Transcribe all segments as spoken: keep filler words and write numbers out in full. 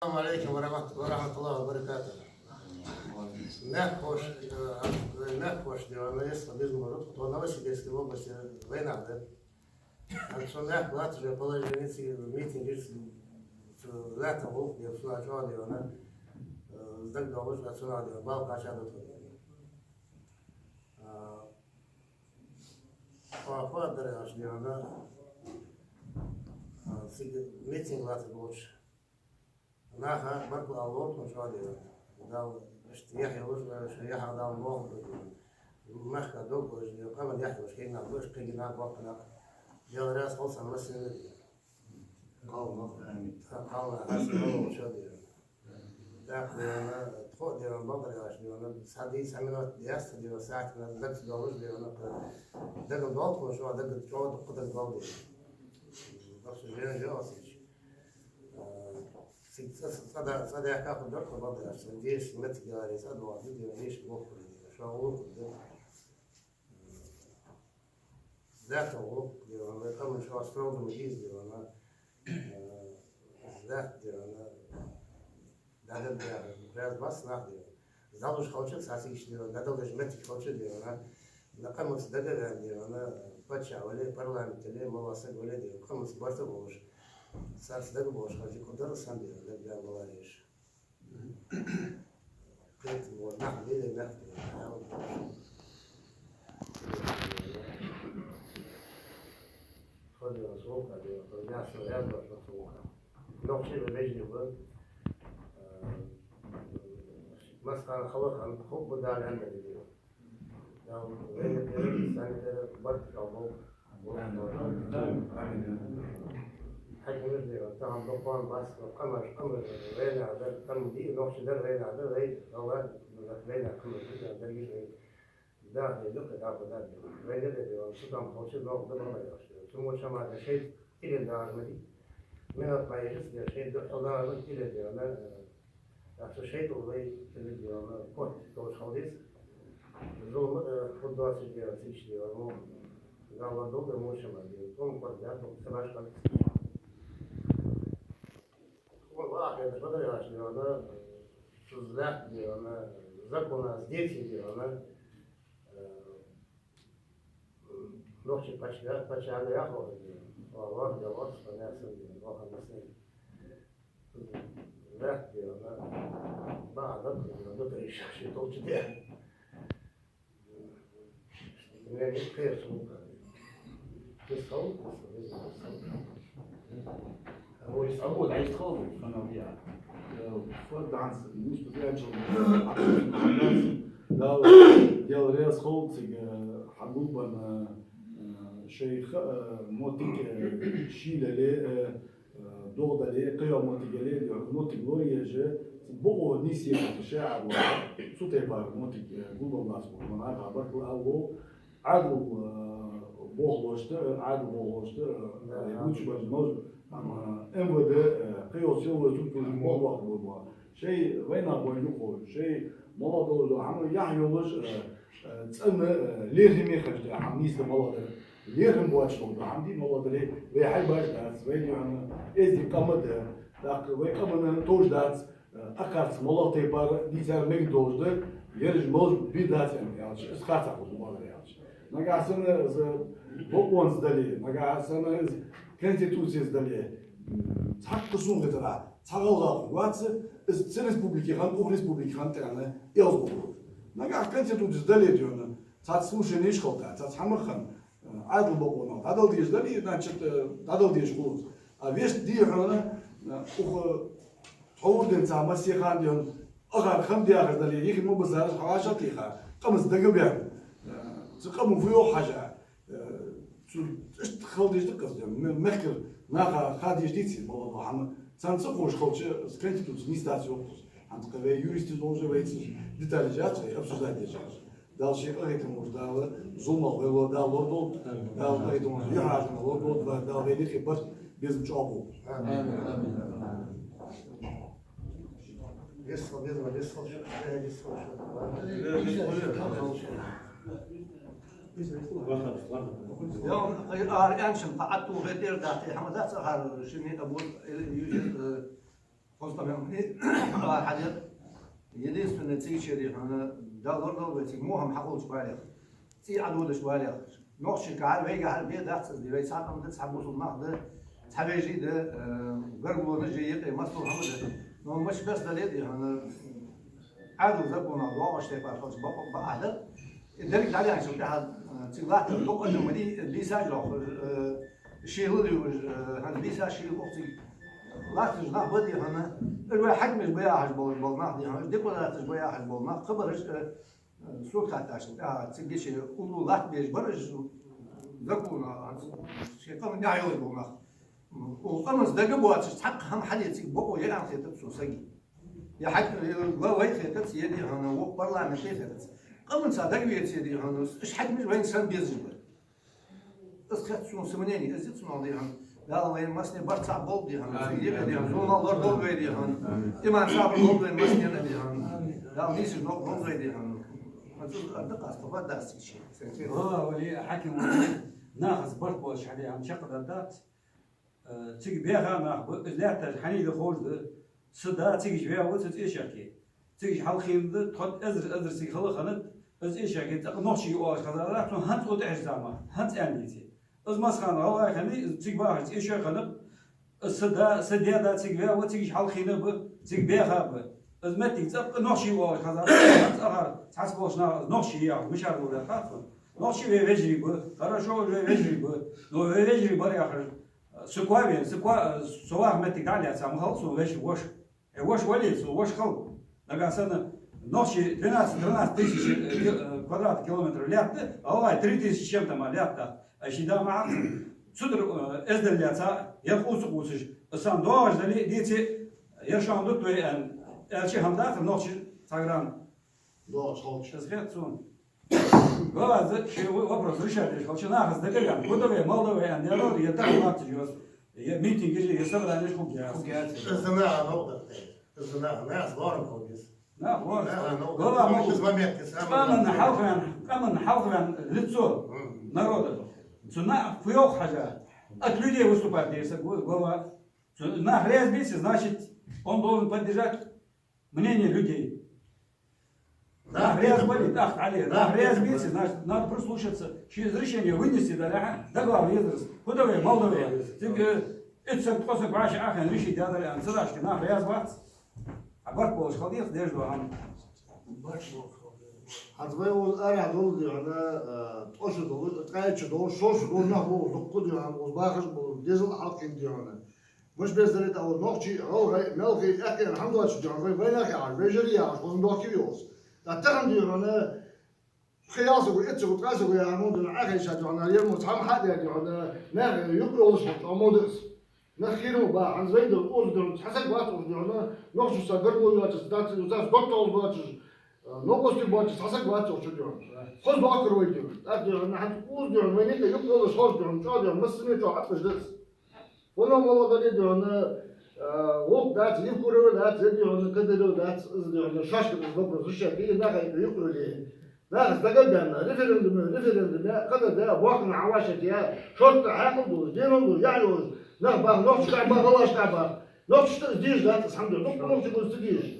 السلام عليكم ورحمة، ورحمة الله وبركاته. Мехкахоша, э, мехкахоша, дий хьона, естественно, безам болаш, тхо Новосибирской области вайнах да. Цу мехка латтача положенеца, митингашца, цу лаьттан гӀулакх, дий хьона, цунах чӀоагӀа, дий хьона, э, дагадоагӀаш, цунах, дий хьона, бала кхаьчад тхона. А, Папа дар аьлча, дий хьона, а, цига митинг латташ болча наха баркал ала ловра тхона чӀоагӀа, дий хьона. Дала иштта яхь йолаш, шоай яхьах Дала мохк лолда, дий хьона. Мехка дог болаш, дий хьона, къаман яхь йолаш хиннаб, иштта кагий нах, боккхий нах. Даьла раьза хилва царна массанена, дий хьона. Кхалнах, амин. Кхалнах, хьаьса мел волча, дий хьона. ТӀаккха, дий хьона, тхо, дий хьона, бакъдар аьлча, дий хьона, цхьа ди, цхьа минот яц, дий хьона, сахьат дагаца долаш, дий хьона, дагадоал тхона, шоана дага чӀоагӀа дукха дагадоал, дий хьона. Бахса жен жа оцич. А, цига цӀа, цӀа, цӀа да-, цӀа даьхка хургдар тхо, бакъдар аьлча, цхьа деза метте геларе цӀа доагӀа, дий хьона, еш гӀулакх хургда. Шоана гӀулакх хургда. Лаьттан гӀулакх, дий хьона, къаман чӀоагӀа строго ма дий из, дий хьона, э, лаьтта, дий хьона, дӀадала деза, раьза бац нах, дий хьона. Из дӀалуш хилча, цхьацца иштта, дий хьона, дӀадала деза моттиг хилча, дий хьона, на къамаца дагаваьнна, дий хьона, паччахь вале, парламент вале, моллагӀа саг вале, дий хьона, къамаца барт а болаш, царца дагаболаш хилча, дика дар санна, дий хьона, дагаваьнна валаре уж. Кхетам бола нах лелае мехка, дий хьона. Хьо, дий хьона, со воккха, дий хьона, хьо яхь со раьза бац, со воккха. Нохчий ба, бежнех ба, э, массахана хала хинна, хӀама ба Дала аьнна, дий хьона. Дала вайна тӀера, сага тӀера барт кхоаболба. Хьакимаш, дий хьона, тахан бокъонца бац, къамаш, къамаш вайнах дар, къам дий, нохчий дар вайнах дар, вай, валлахӀи, вайнах къамаш, дерригаш вай. Да, дий, дукха да, да, да. Вайна, дий хьона, цу тӀом хилча, ногӀа да, бакъдар аьлча, дий хьона. Цу мо чама да шайтӀа тӀера дагӀаш ма дий. Минот ма еш, дий хьона, шайтӀа духьал дагӀаш ма дий, тӀера, дий хьона, э, Ахча шайтӀа вай тилли, дий хьона, кот долаш хила деза. Зулам, э, хургдоацаш, дий хьона, цига, дий хьона, ну, Дала лорадолда моча ма, дий хьона, тхона кот даьд, ну, ца баш хила. Тхона вахе да, бакъдар аьлча, дий хьона, цу лаьтта, дий хьона, законаца деце, дий хьона, э, нохчий паччахь, паччахьалкхе яхаш, дий хьона, ваха, ваха, ваха, ваха, ваха, ваха, ваха, ваха, Лаьтта, дий хьона, бакъ да, дий хьона, да, да, иштта ши толча де. Мин кхер сумка. Кис хал, кис хал, кис хал. Ой, сабу, дай хал, хана я. Форданс, мисто янчо. Дал, дал рес хал, цига, хьагулбан, э, шейх, э, мотик, э, шилале, э, Э, догӀа дале, кхыйола моттиг яле, моттиг лораеш, цу бокъо нийсъенна шаӀар вар, цу тайпара моттиг, э, гулбаллац боху, ма наха баркал ала лов, Ӏаьдал, э, бохлошта, Ӏаьдал бохлошта, э, лучабар мож-, ам, э, М В Д, э, кхыйола силовой структураш бохлоха боху. Шоай вайнах бой юхо, шоай моллагӀа долаш дола хӀама яхь йолаш, э, э, цӀена, э, лерхӀаме хьажа, хӀама нийса моллагӀа дар. ЛерхӀам боацаш дола хӀама дий, моллагӀа дале, вай хьайбаш дац, вай, дий хьона, эздий къам да, тӀаккха вай къаманна товш дац, э, акхарца моллагӀа тайпара дийцар мегаш долаш да, ераш молаш бир дац аьнна аьлча, из харцахьа хул, моллагӀа дале аьлча. Нагахьа санна из бокъонца дале, нагахьа санна из конституцеца дале, цхьаккха сона хетарах, цхьа гӀалгӀа вац, из цу республике хинна, укх республике хинна тӀехьа элза бохур. Нагахьа конституцеца дале, дий хьона, цхьацца слушанеш хилча, цхьацца хӀама хинна, э, Ӏаьдала бокъонах дӀадала дезаш дале, значит, э, дӀадала дезаш хул из. А вешта, дий хьона, э, укх тхьовра денз цхьа массе хана, дий хьона, ахар хам дехар дале, йихи ма базараш хьавашал тийха, къамаца дагаваьнна, э, цу къамо фу йоах хьажа. Э, цу иштта хила дезаш да-кх из, ме-, мехкара наха ха дезаш деций, моллагӀа хӀама. Царна ца ховш хилча, конституци нийса дац йоах из. ХӀанз кхы вай юристаш долаш, вай цу деталаш яц, вай обсуждать деш яц. Дала ший къахетам болаш, Дала зуламах вай ло-, Дала лорадолда, Дала къахетам болаш, юхьӀаьржа лорадолда, Дала вайна юкъе барт, безам чӀоагӀа болба. Амин, амин, амин. Весал, весал, весал, весал, весал. Я, а, а, яншин, а, а, ту хетер да, ты, хӀама дац, а, шини, а, вот, э, э, Просто мел хьадер. Единственное, цига чура хьона Дала лорадолда вай цига мохьам хьахулаш валех. ЦӀий Ӏододаш валех. Нохчий кхар вайга хьар бе дац из, вай цхьа къам да, цхьа бусалба нах да, цхьа вежарий да, э, гаргалонаш а я юкъе, массадола хӀама да. Но мача бес дале а хьона, Ӏаьдал, законах доагӀаш тайпара хилча бакъ ба ахьа. Деррига дӀадаьнначул тӀехьагӀа, э, цига латтар дукха адам ма дий, бийсаш лохур, э, шийла луьйгӀуш, э, хӀанз бийса шийла укх цига латташ нах ба дий хьона, уж вай хьакимаш ба яхаш бола, бола нах дий хьона, уж депутаташ ба яхаш бола нах, кхыбараш, э, э, сога хаьттачул тӀехьагӀа цига гича уллув латта безаш бар уж, законо, хӀанз шоай къаман тӀехьа йолаш бола нах. Укх къаманца дага боацаш цхьаккха хӀама хьаде цига бокъо я аьнна хетац сона сага. Я хьаким, я глава хетац, я дий хьона вокх парламенте хетац. Къаманца дага веце дий хьона, уж хьакимаш вайна санна безаш ба. Из хет сона сомнени, из я цунах дий хьона. Дала вайна массане барт цхьа болба дий хьона, цига юкъе дий хьона, зуламах лорадолда вай дий хьона. Иман, сабар лолда вайна массанена дий хьона. Дала нийсача новкъа долда вай дий хьона. Хьанз цу арда къаста хӀама дац цига ший. Глава вале а, хьаким вале а, нахаца барт болаш хьаде хӀама чакхдаргдац. Э, цига баьха нах ба, из лаьтташ хьанийга ховш да. Са да цига ваь ва цу цӀен чу. Цига хьалкхийна да, тхо эзар, эзар цига хала хиннад, из цӀен чу, цӀаккха нохчий я оалаш хезар, цунна хӀанз цу тӀехьарча заман, хӀанз аьнна дийце. Из массахана гӀалгӀай хиннай, из цига бахаш цӀен чу хиннаб, из са да, са даь да цига ваь ва, цига хьалкхийна ба, цига баьха ба. Из моттиг цӀаккха нохчий я оалаш хезар, хӀанз цӀагӀара цхьацца болча наха из нохчий я яхаш мичара ловргда хац цунна. Нохчий вай вежарий ба, хорошо, уж вай вежарий ба, но вай вежарий бар яхаш, Со кхоавена, со кхоа-, со ваха моттиг дӀа а лаьца, ма хила сона веший воша. Э, воша вале, со воша хила. Нагахь санна нохчий двенадцать-тринадцать тысяч, э, ки-, э, квадратных километров лаьтта, гӀалгӀай три тысячи с чем-то ма лаьтта. А ший да ма хьахца. Цудухьа, э, эздел лаьца, ер къувса-къувсаш, сан доагӀаш дале а, деце, ер шоана дут вай, аьнна, аьлча хӀама дацар нохчий цхьа грамм. ДоагӀаш хилча. Из хет сона. Глава ший вопрос решать деш хилча, нахаца дагаваьнна, худове, молдове аьнна, я род, я так латташ йоз, я митингаш, я собранеш хургьяц. Хургьяц. Из наха новкъа да. Из наха, нахаца лоархӀам хургьяц. Нах лоархӀам. Наха новкъа да. Глава ма хул. Из момент, из самый главный. Къаманна хьалхаваьнна, къаманна хьалхаваьнна лицо народа. Цу наха фу йоах хьажа? От людей выступать деш са глава. Цу нах раьза беце, значит, он должен поддержать мнение людей. Нах раьза бале, тӀаккха Ӏале. Нах раьза беце, значит, надо прислушаться. Ший из решение вынести дале а, договор езарца. Худове, молдове. Цига, э, итт саг, ткъо саг вӀаши Ӏахайна решить даь дале а, цу дашка нах раьза бац. А барт болаш хила деза деш дола хӀама. ХӀанз вай укхаза арахьа дола дий хьона, э, ткъо шу дола, ткъаь итт шу дола, шовзткъа шу дола нах ба укхаза дукха дий хьона, укхаза бахаш бола, дезал хьалкхийна дий хьона. Мишта беза дале а, укхаза нохчий, гӀалгӀай, мелхий, аьккхий хӀама доацаш дий хьона, вай, вай нах яхаш, вай жари яхаш, хоза дохкий вай укхаза. ТӀаккха тахан дий хьона, пхи-ялх саго, итт саго, ткъаь саго яхар мо дий хьона, Ӏохайша дий хьона, ер мо цхьа хӀама хьа а даь дий хьона, наха юкъ йолаш хилча, мо да из. Нах хир ма ба, хӀанз вайна да укхаза дий хьона, цхьа саг вац укхаза дий хьона, нохчашца гаргало йоацаш, царца, царца доттагӀал боацаш, э, новкъостий боацаш, цхьа саг вац укхаза дий хьона. Хоза дохкар вай дий хьона. ТӀаккха дий хьона, хӀанз укхаза дий хьона, вайна юкъе йолаш хоза дий хьона, чӀоагӀа дий хьона, массане чӀоагӀа Ӏаткъаш да из. Вано мало дале дий хьона, э, гӀулакх дац, Евкурова дац, е дий хьона, Кадырова дац, из дий хьона, шоашка из вопрос решать де, наха юкъе юкъе йоле. Нахаца дагаваьнна, референдум, референдум, кхы да, бохкана хьавӀашагӀтеха, шортта хьаькъал долаш, денал долаш, яхь йолаш, нах баха, нохчашка баха, гӀалгӀашка баха. Нохчашта из дезаш дац, из хӀама дий хьона, дукха нохчий гуз ца дезаш.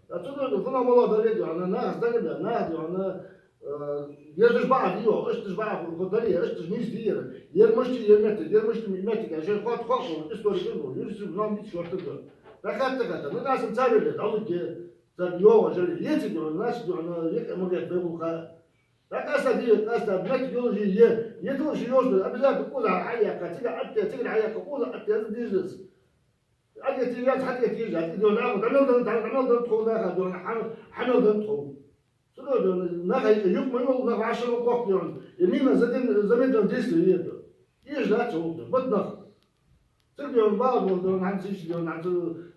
А цудухьа вано мало дале дий хьона, нахаца дагаваьнна, наха дий хьона, э, езаш баӀа дий хьона, иштта баӀа хул, хӀу дале, иштта нийса дий ер. Ер мишта, ер моттиг, ер мишта моттиг, шоай хатта хьакъал, историк а ба, юристаш а ба, нах мичча шортта да. ТӀаккха хатта, хатта, нагахь санна цар вале, дӀалургья. Цар йоагӀаш яр, еций дий хьона, нах дий хьона, екъа ма гет вай гӀулакха. ТӀаккха къаьстта дий, къаьстта, моттиг йолаш я, е, еталаш йолаш да, обязательно укхаза хьаяьккха, цига Ӏоттаде, цига хьаяьккха, укхаза Ӏоттаде дезаш да из. Ӏодете еза, хьадете еза, из дий хьона, дӀа мел дан, дӀа мел дан тхов наха дий хьона, хьа-, хьа мел дан тхов. Цудухьа дий хьона, наха юкъ ма йолла, нах вӀашагӀкхокх дий хьона. Е мина задем-, замедленного действия еза. Езаш дац гӀулакх, бат нах. Цига дий хьона, бала болаш дий хьона, хӀанз цига дий хьона, хӀанз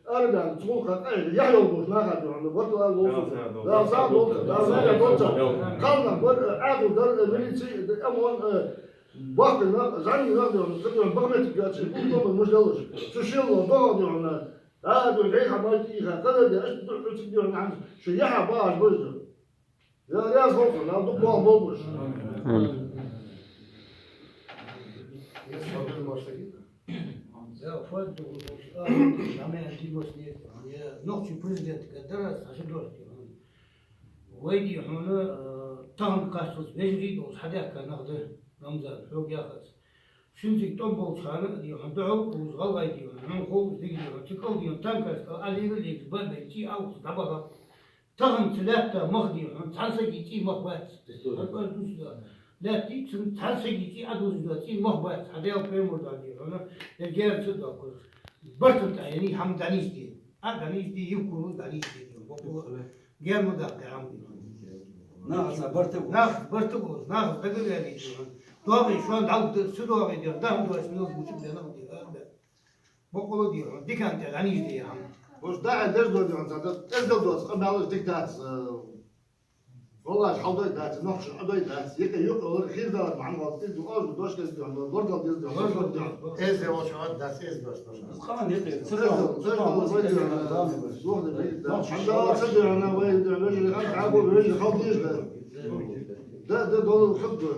арагӀа, цу гӀулакха къахьега, яхь йолаш болча наха дий хьона, барт лолда. Дала сагӀа долда, Дала сагӀа долда. Кхалнах бар, Ӏаьдал дар, милици, ОМОН, э, бахкана, зӀамига нах дий хьона, цига дий хьона, баха моттиг йоацаш, укх тоба муж лелаш. Цу шелло догӀа дий хьона, дӀа дий хьона, гӀайха бай тӀийха, кхыдар де, иштта духьа цига дий хьона, хӀанз шо яхьа багӀаш ба из. Дала раьза хилва царна, Дала дукха болх болба уж. Амин. Нохчий президентага дар аз хьажа дош, дий хьона. Вай, дий хьона, э, тахан кхаччалца вежарий долаш хьадаьхка нах да, Рамзан, хьога яхац. Шин цига тӀом болча хана, дий хьона, духьал кхувш гӀалгӀай, дий хьона, хьона ховш дика, дий хьона, цу кӀал, дий хьона, танкашка кӀал Ӏалийра легаш, бадбай цӀий Ӏовхаш дӀабахар. Тахан цу лаьтта мах, дий хьона, цхьан сага цӀий мах бац. Лаьтта цун цхьан сага цӀий Ӏодузаш дола цӀий мах бац. Хьа Даьла пайхамара, дий хьона, ер герз ца доккхуш. Барта тӀа яьннай хӀама дӀанийсде. А дӀанийсде, юккур дӀанийсде, дий хьона. Боккъала герз ма даккха хӀама, дий хьона. Нахаца барт а гуллуш. Нахаца барт а гуллуш, нахаца дагаваьле, дий хьона. ДоагӀе шоана дӀалургда, ца доагӀе, дий хьона, даха дош мел бучу бена, дий хьона. Боккъала, дий хьона, дикан тӀа дӀанийсде хӀама. Уж дахьа деш дола, дий хьона, цхьа эздел доаца къамаьлаш дика дац, э, валлахӀи, хьалдой дац, нохчашта Ӏодой дац, екъа юкъе вар хир далар, махьан вал цӀи ду, ож дош кез, дий хьона, лоргал дез, дий хьона, лоргал, дий хьона. Эздел волча хӀама дац, эздел дош. Из къаман екъе, ца эздел, ца эздел, ца эздел, ца эздел. Нохчашта Ӏодой дац, дий хьона, вай, дий хьона, вежарий, хьан хьабу, вежарий, хьал дийш да. Да, да, долу хӀама ду.